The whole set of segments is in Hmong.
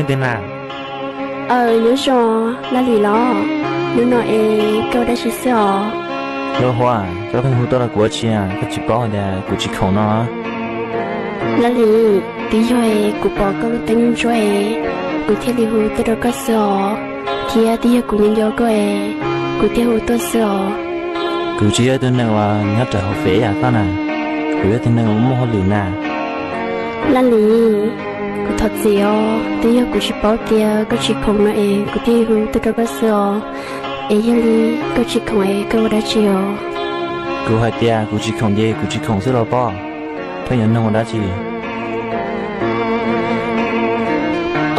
Tej na. Aw, nyob zoo, Laj Lis los? Hnub no es koj ua dab tsi xwb os? Nkauj Huab, koj pheej hu tuaj rau kuv ua dab tsi? Koj tsis paub hais tias kuv tsis khoom no? Laj Lis, twb yog es kuv pom koj lub teeb ntsuab es kuv thiaj li hu tuaj rau koj xwb os, thiab twb yog kuv nco nco koj es kuv thiaj hu tuaj xwb os. Kuv tsis yog ib tug neeg uas nyob rau hauv fem yam koj na, kuv yog tus neeg uas muaj hauj lwm na. Laj Lis, kuv thov txim os, twb yog kuv tsis paub tias koj tsis khoom no es kuv thiaj hu tuaj rau koj xwb os. Es yog li koj tsis khoom es koj ua dab tsi os? Kuv hais tias kuv tsis khoom ces kuv tsis khoom xwb los pob, pheej yuav nug ua dab tsi?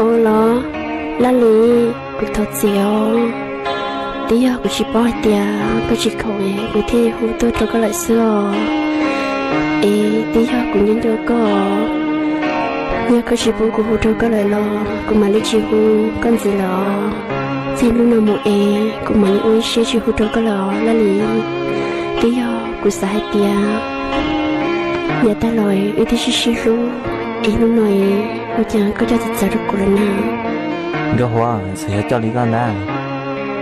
Ua los, Laj Lis, kuv thov txim os, twb yog kuv tsis paub hais tias koj tsis khoom es kuv thiaj hu tuaj rau koj lawm xwb os. Es twb yog kuv nco nco koj, yog koj tsis pub kuv hu rau koj lawm los kuv mam li tsis hu koj ntxiv lawm. Txij hnub no mus es kuv mam li ua ib siab tsis hu rau koj lawm os Laj Lis. Twb yog kuv xav hais tias yav tag los wb twb sib sib hlub, es hnub no es ua cas koj coj txawv txawv rau kuv lawm na? Nkauj Huab, txawm yog coj li koj ntag,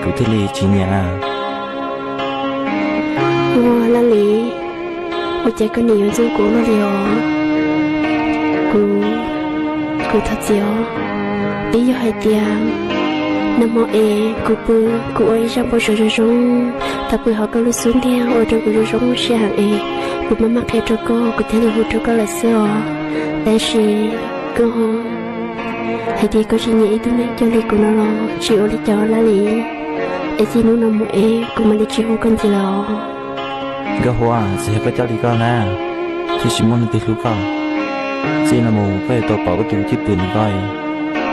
kuv thiaj li tsis nyiam na. Ua Laj Lis, ua cas koj nim yuav ntxub kuv ua luaj li os? Kuv, kuv thov txim os. Twb yog hais tias nag hmo es kuv pw, kuv ua ib zaj npau suav zoo zoo, tau pw hauv koj lub xub ntiag ua rau kuv zoo zoo siab heev es kuv maj mam qhia rau koj, kuv thiaj li hu rau koj lawm xwb os. Tab sis koj hais tias koj tsis nyiam ib tug neeg coj li kuv no los tsis ua li cas Laj Lis. Es txij hnub no mus es kuv mam li tsis hu koj ntxiv lawm os. Nkauj Huab, txawm yog koj coj li koj na, thiaj tsis muaj leej twg hlub koj. Txij no mus koj yuav tau pom koj tus cwj pwm ntawm koj,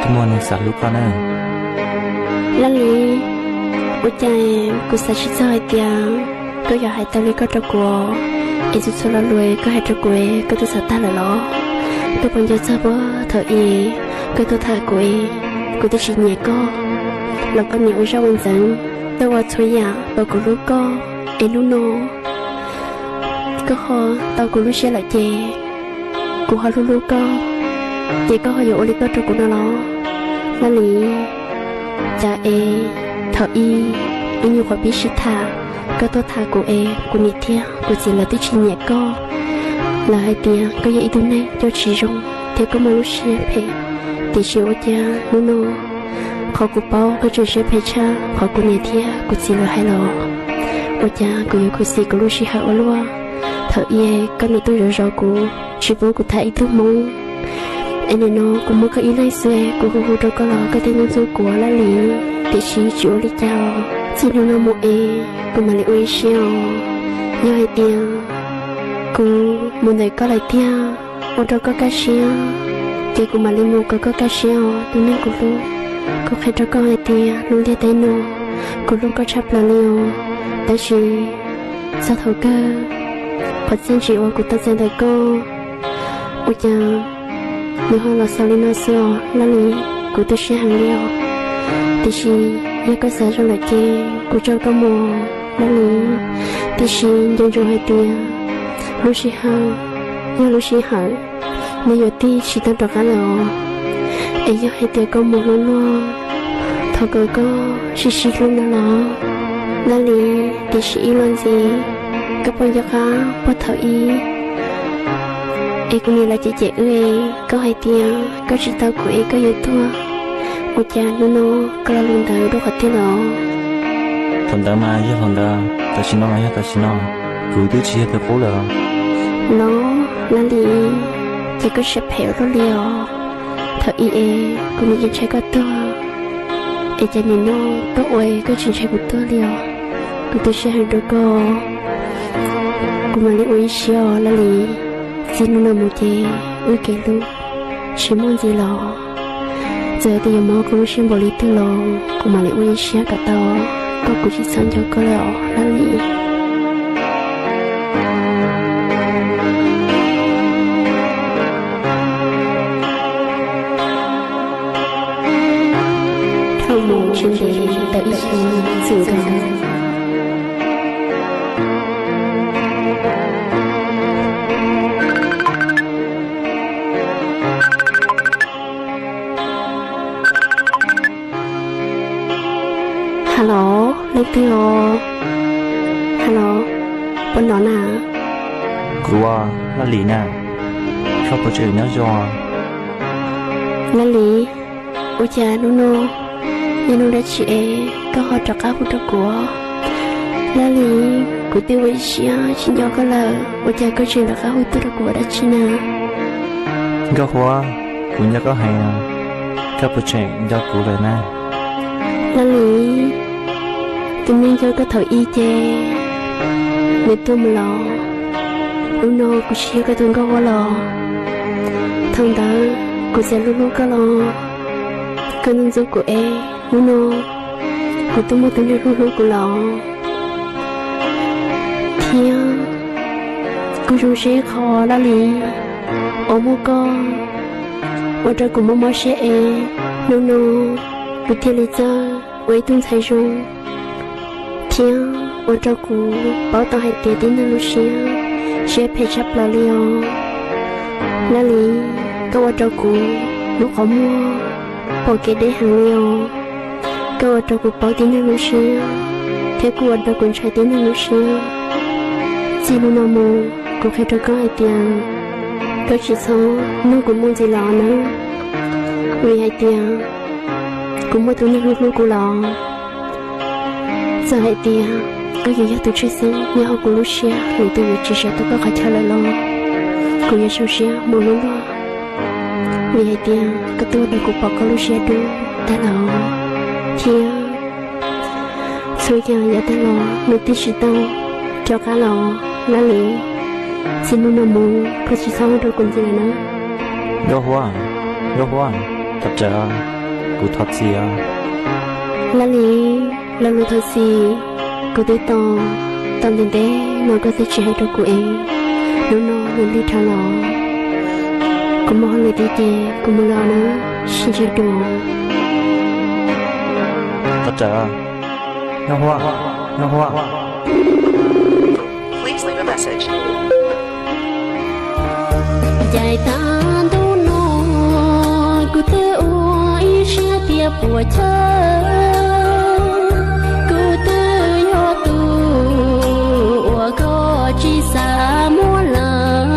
thiaj muaj neeg xav hlub koj na. Laj Lis, ua cas kuv xav tsis txog hais tias koj yuav hais tau li koj rau kuv, es txhua txhua lo lus koj hais rau kuv koj twb xav tag lawm los? Koj puas nco txog puag thaum ub koj tuaj tham kuv es kuv twb tsis nyiam koj, los koj nim ua zaj ua ntxeev tuaj ua txhua yam kom kuv hlub koj, es hnub no koj ho tau kuv lub siab lawm ces kuv ho hlub hlub koj, ces koj ho yuav ua li koj rau kuv no los? Laj Lis, cas es thaum ub wb nyuam qhuav pib sib tham, koj tuaj tham kuv es kuv niam thiab kuv txiv lawv twb tsis nyiam koj. Lawv hais tias koj yog ib tug neeg coj tsis zoo thiab koj muaj lub siab phem, tiam sis ua cas hnub no qhov kuv paub koj tseem siab phem tshaj qhov kuv niam thiab kuv txiv lawv hais los? Ua cas kuv yuav khuv xim kuv lub sij hawm ua luaj? Thaum ub koj nim tuaj zov zov kuv, tsis pub kuv tham ib tug hmoob, es nim no kuv muaj koj ib leeg xwb, kuv hu hu rau koj los koj thiaj ntxub ntxub kuv Laj Lis. Tiam sis tsis ua li cas, txij hnub no mus es kuv mam li ua ib siab os. Yog hais tias kuv mus ntawm koj lawm tiag, ua rau koj kaj siab, ces kuv mam li mus kom koj kaj siab os tus neeg kuv hlub. Kuv qhia rau koj hais tias lub ntiaj teb no kuv hlub koj tshaj plaws li os. Tab sis txog thaum kawg, qhov txiaj ntsim uas kuv tau txais ntawm koj, ua cas nws ho los xaus li no xwb os Laj Lis. Kuv tu siab heev li os. Tiam sis yog koj xav zoo lawm ces kuv tso koj mus Laj Lis. Tiam sis nco ntsoov hais tias lub sij hawm yog lub sij hawm, nws yuav tig tsis tau rov qab lawm os. Es yog hais tias koj mus hlub luag, thov kom koj sib sib hlub no los Laj Lis. Tiam sis ib los ntxiv, koj puas nco qab puag thaum ub es kuv niam lawv cem cem wb es koj hais tias koj tsis tau kuv es koj yuav tuag, ua cas hnub no koj lo lus ntawd dua qhov twg los? Thaum ntawd mas yog thaum ntawd, tam sim no mas yog tam sim no, kuv twb tsis yog tus qub lawm. Los Laj Lis, ces koj siab phem ua luaj li os. Thaum ub es kuv nim yeej ntshai koj tuag, es cas nim no koj ua koj tsis ntshai kuv tuag li os. Kuv tu siab heev rau koj, kuv mam li ua ib siab os Laj Lis. Txij hnub no mus ces wb kev hlub tsis muaj ntxiv los? Txawm tias yuav mob koj lub siab npaum li twg los kuv mam li ua ib siab kom tau, kom kuv tsis txhob nco koj lawm os Laj Lis. Dhau mus tsis ntev ntawm ib xyoo txwm nkaus. Hello, leej twg os? Hello, puas hnov na? Kuv, Laj Lis na. Koj puas tseem nyob zoo? Laj Lis, ua cas hnub no yog hnub dab tsi es koj ho rov qab hu rau kuv? Laj Lis, kuv twb ua ib siab tsis nco koj lawm, ua cas koj tseem rov qab hu tuaj rau kuv ua dab tsi na? Nkauj Huab, kuv nco koj heev, koj puas tseem nco kuv lawm na? Laj Lis, tus neeg nco koj thaum ub ces nws tuag mus lawm. Hnub no kuv tsis yog koj tus Nkauj Huab lawm. Thaum ntawd kuv txawm hlub hlub koj los koj ntxub ntxub kuv es hnub no kuv twb muaj tus neeg hlub hlub kuv lawm. Thiab kuv zoo siab qhov, Laj Lis, uas muaj koj ua rau kuv mob mob siab es hnub no kuv thiaj li txawj ua ib tug ntxhais zoo, thiab ua rau kuv paub tau hais tias tib neeg lub siab, siab phem tshaj plaws li os. Laj Lis, koj ua rau kuv lub qhov muag pom kev deb heev li os. Koj ua rau kuv paub tib neeg lub siab, thiab kuj ua rau kuv ntshai tib neeg lub siab. Txij hnub no mus, kuv qhia rau koj hais tias koj tsis txhob nrog kuv mus ntxiv lawm nawb, vim hais tias kuv muaj tus neeg hlub hlub kuv lawm. Txawm hais tias koj yuav yog tus tshwj xeeb nyob hauv kuv lub siab, lwm tus yuav tsis sawv tau koj qhov chaw lawm los kuv yuav zoo siab mus hlub luag, vim hais tias koj twb ua rau kuv pom koj lub siab dub tag lawm, thiab txhua yam yav tag los nws twb tsis tau rov qab los. Laj Lis, txij hnub no mus koj tsis txhob ua rau kuv ntxiv lawm na. Nkauj Huab, Nkauj Huab, thov rawm, kuv thov txim. Laj Lis, lo lus thov txim kuv twb tos tau ntev ntev no koj twb tsis hais rau kuv es hnub no nws lig dhau los. Kuv mus hauj lwm tiag ces kuv mus lawm na, sib ntsib dua. Thov rawm, Nkauj Huab, Nkauj Huab. Ncaim tag ntuj no kuv twb ua ib siab tias puas chawj, kuv twb yog tus uas koj tsis xav muab lawm.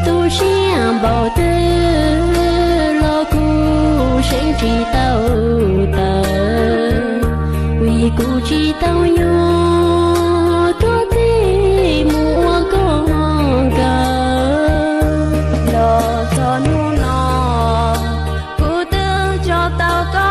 Tu siab npaum twg los kuv seev tsis tau tawm, vim kuv tsis tau yog koj txij mus ua koj nkawm. Los txog hnub no kuv twb tso tau koj